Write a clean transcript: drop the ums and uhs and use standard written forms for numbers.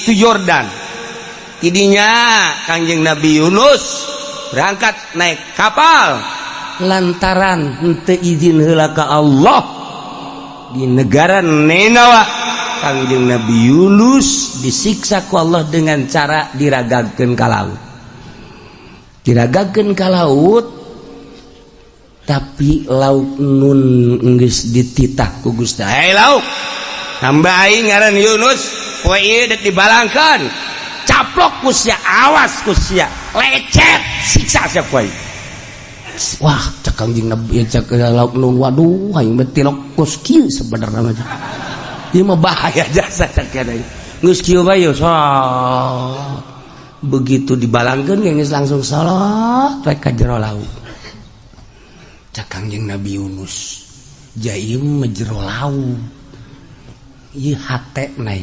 Itu Yordan. Tidinya Kangjeng Nabi Yunus berangkat naik kapal lantaran henteu izin heula ka Allah di negara Ninawa. Kangjeng Nabi Yunus disiksa ku Allah dengan cara diragagkeun ka laut, diragagkeun ka laut, tapi laut nun geus dititah ku Gusti, "Hey laut, hamba aing ngaran Yunus, poe ieu dek dibalangkeun, caplok ku sia, awas ku sia lecet, siksa sia ku aing." Wah, cek Kangjeng Nabi, cek laut nun, "Waduh, aing mah tilok kos kieu sebenarnya mah. Ieu mah bahaya jasa," cek geus kieu bae. So begitu dibalangkeun geus langsung salat we ka jero laut. Cek Kangjeng Nabi Yunus, "Jaim mah jero laut ieu hate na."